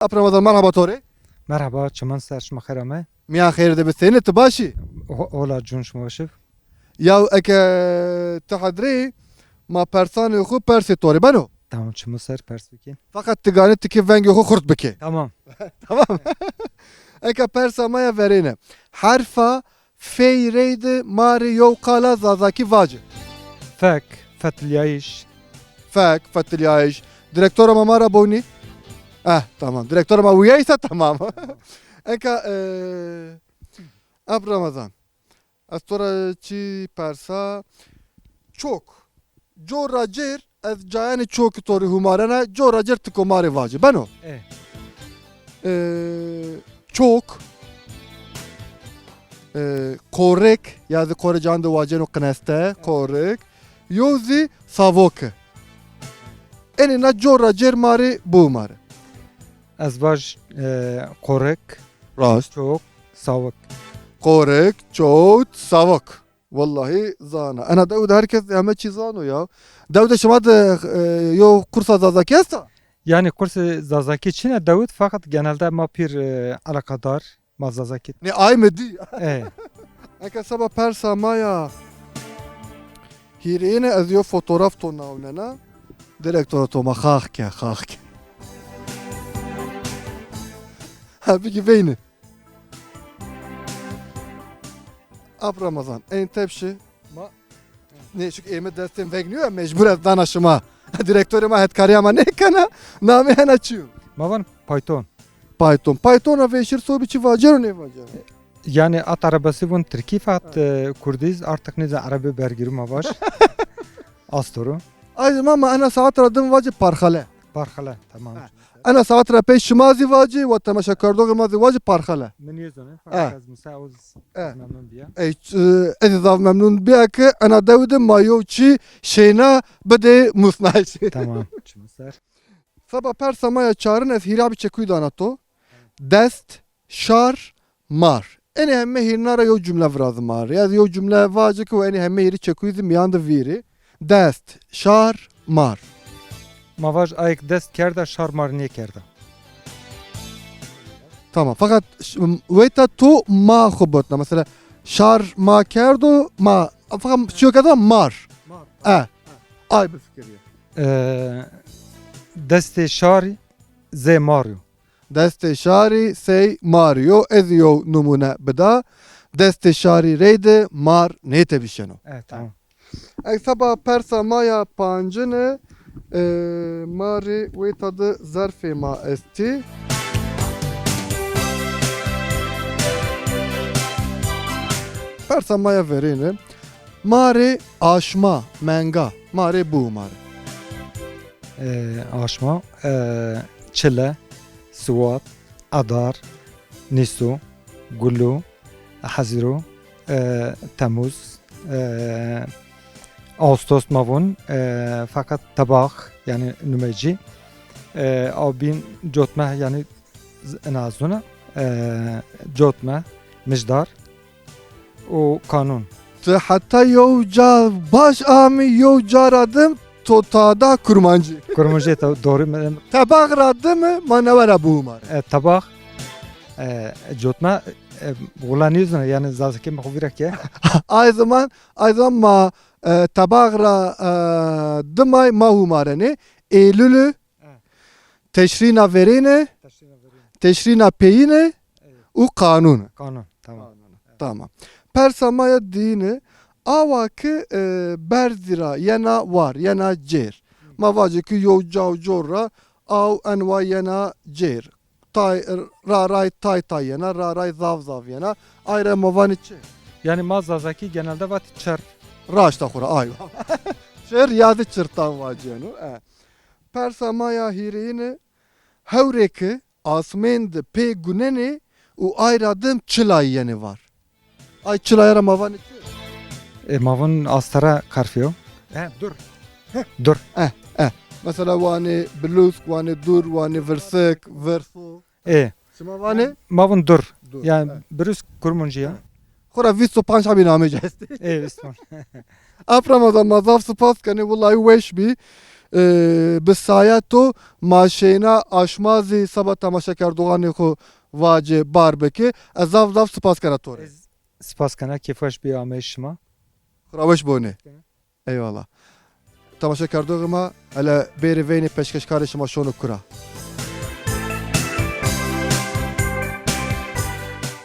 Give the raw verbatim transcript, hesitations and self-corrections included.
Ap Ramazan, merhaba to rê. Merhaba, çiman ser, şima xêr ame. Miyan xêr de bi, senî, ti baş î? Ho-, hola cûn, şima weş ib. Yaw eke ti hedrê, ma persanê xwu persê to rê, beno? Tamam, çiman ser, pers bikî. Feqet ti ganî tikê vengê xwu xurt bikê. Tamam. Tamam. Eke persa ma ya verêne. Herfa fey reyde ma rê yew qala zazakî vace. Fek, fetilyayîş. Fek, fetilyayîş. Direktora ma ma ra bonî? Eh, tamam. Direktora ma wiyayîsa tamam. Eka, e, Ap Ramazan. Ez to ra çi persa? Çok. Cor ra cêr, ez cayanê çok to rê hûmarena, cor ra cêr ti ko ma rê vace. Beno? E. E, çok. E, korek, ya zî qore can de waceno qineste, korek. Yo zî savoke. Enê na cor ra cêr ma rê bihûmare. Ez vaj, e, korek, raşt, çok, sawik. Korek, çok, sawik. Wellahî zana. Ena dew de her kes heme çî zano ya. Dew de şima de, e, yo kursa zazakî esta? Yanî kursê zazakî çin a dew de, feqet genelde ma pîr, e, eleqedar, ma zazakî. Nê, ay mi dî? E. Eke seba persa ma ya hîrêne, ez yo fotograf to nawnena. Direktora to ma xax ke, xax ke. Ha, bigî veyni. Ap Ramazan, en tepşi. Ma. Nê, çik ê mi destên veng nîyo ya, mecbur ez dana şima. Direktorê ma hetkarîya ma nêkena, namê hena çi yo? Ma van Python. Python. Python ra vêşir sobî çi vacero, nêvacero? Yanî at erebesî vûn tirkî, feqet, e, kurdî z artık nêzan erebî bergîrû ma vaj. Astoro. Ay zaman ma ena saat ra dim vace parxale. Parxale, tamam. Ha. Ena saat ra pey şima zî vacî, wa temaşekerdoxê ma zî vacî parxele. Mi nêzanî, ha, feqet ez mesela o z-, e, memnun bîya. Ey, ç-, ez zaf memnun bîya ke ena dew de ma yew çî şeyna bidê musnayîşî. Tamam, çiman ser. Seba persa ma ya çarin ez hîrê abî çekuy dana to. Dest, şar, mar. Enê heme hîrna ra yew cumle virazî ma rê. Ya zî yew cumle vace ke enê heme hîrê çekuy zî mîyan de vîrê. Dest, şar, mar. Ma vaj ayek dest kerda, şar mar nêkerda. Tamam. Fakat ş-, weyta to ma xwu botna. Mesela şar ma kerdo, ma. Fakat çiyo kerda mar. Mar. E. Ay bifikirîye. E, destê şarî zê mar yo. Destê şarî sey mar yo. Ez yew nimûne bida. Destê şarî reyde mar nêtebîşeno. Evet, tamam. Ey seba persa ma ya pancine, e, ma rê wêta de zerfê ma estî. Persa ma ya verêne. Ma rê aşma, menga, ma rê bihûmare. E, aşma, e, çile, siwat, adar, nîso, gulu, hezîro, e, temuz, e, ağustos ma vûn, e, feqet tebax, yanî numecî, e, aw bîn cotme, yanî z-, ina zuna, e, cotme, mijdar, û kanûn. Ti heta yew ca baş amî, yew ca ra dim to tada kurmancî. Kurmancî to doğru mi? Tebax ra dime ma newe ra bihûmare. E, tebax, e, cotme, e, wila nêzana, yanî zazakî mi xo vîra ke. Ay zaman, ay zaman ma, e, tebax ra, e, dimay ma hûmarenê. Eylülü, e, teşrîna verêne, teşrîna verêne, teşrîna peyîne, evet, û kanûn. Kanûn, tamam. Kanûn. Tamam. Persa ma ya diyine, awa ki, e, berzî ra yena war, yena cêr. Hı. Ma vacê ki yew caw cor ra aw enwa yena cêr. Tay, ra ray tay tay yena, ra ray zav zav yena. Ay ra ma vanê çi? Yanî ma zazakî genelde vatî çir. Raşta xwu ra, ay. Çir ya zî çirtan vacîyeno. E. Persa ma ya hîrêyine, hewrê ke asmên de pê gunenê û ay ra dim çilay yenê war. Ay çilaya ra ma vanê çi? E, ma vûn astara karfî yo. He, dur. Dur. Eh, eh. Mesela wanê bilûsk, wanê dur, wanê virsik, virso. E. Şima vanê? Ma vûn dur. Dur. Yanî, e, birûsk kurmuncî ya. Xora vîst û panc hebî namê ci estê. E, vîst û panc. Ap Ramazan, ma zaf sipas kenê, wulay weş bî. E, bi saya to ma şeyna aşma zî seba temaşekerdoxanê xo vacê bar bike. Ez zaf zaf spas kena to rê. Ez spas kena, kêfweş bî ameyîş şima. Xiraweş bonê. Eyvallah. Temaşekerdoxê ma, hele bêrê veynê peşkeşkarê şima şono kura.